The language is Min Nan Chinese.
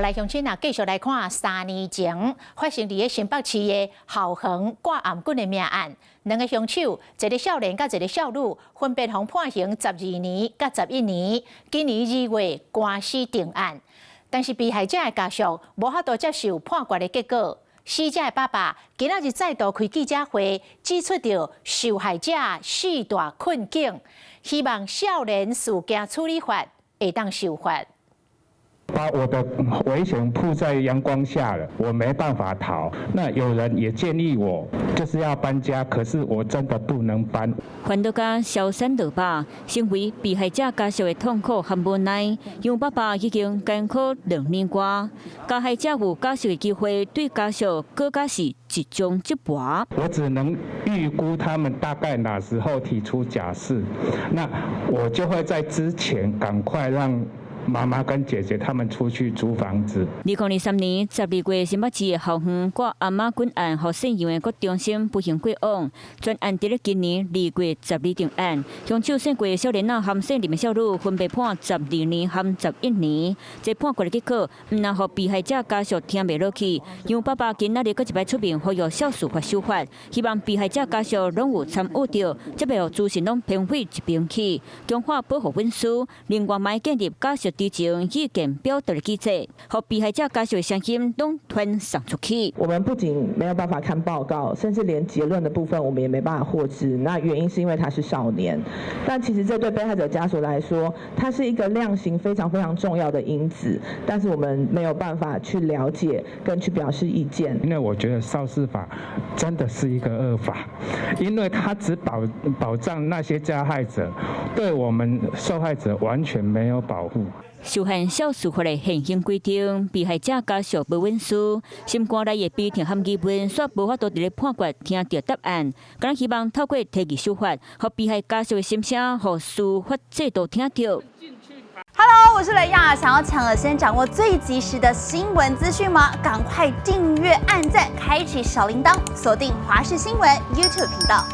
來鄉親啊，繼續來看3年前發生佇咧新北市的校園割頷頸的命案。兩個兇手，一個少年佮一個少女，分別予判刑12年佮11年。今年2月官司定案，但是被害者的家屬無法度接受判決的結果。死者的爸爸今仔日再度開記者會，指出著受害者四大困境，希望少年事件處理法會當修法。把我的危險曝在陽光下了，我沒辦法逃。那有人也建議我，就是要搬家，可是我真的不能搬。煩惱甲消散落肉，成為被害者家屬的痛苦和無奈。楊爸爸已經艱苦2年外，加害者有假釋的機會，對家屬閣較是一種折磨。我只能預估他們大概哪時候提出假釋，那我就會在之前趕快讓媽媽跟姐姐他們出去租房子。2023年12月，新北市的校園割頷頸案，予姓楊的國中生不幸過往。全案佇咧今年2月12定案，兇手姓郭的少年仔和姓林的少女分別判十二年和11年。這判決的結果，毋但予被害者家屬聽袂落去。楊爸爸今仔日閣一擺出面呼籲少事法修法，希望被害者家屬攏有參與著，才袂予資訊攏偏廢一邊去，強化保護隱私。另外，嘛建立假釋之前意見表達的機制，予被害者家屬的聲音攏傳送出去。我們不僅沒有辦法看報告，甚至連結論的部分我們也沒辦法獲知。那原因是因為他是少年，但其實這對被害者家屬來說，它是一個量刑非常非常重要的因子，但是我們沒有辦法去了解跟去表示意見。因為我覺得少事法真的是一個惡法，因為它只保障那些加害者，對我們受害者完全沒有保護。受限少事法的現行規定，被害者家屬無隱私，心肝內的悲痛和疑問，煞無法度佇咧判決聽著答案。敢希望透過提議修法，予被害家屬的心聲，予司法制度聽著。 Hello，我是雷亞，想要搶先掌握最及時的新聞資訊嗎？趕快訂閱、按讚、開啟小鈴鐺，鎖定華視新聞 YouTube 頻道。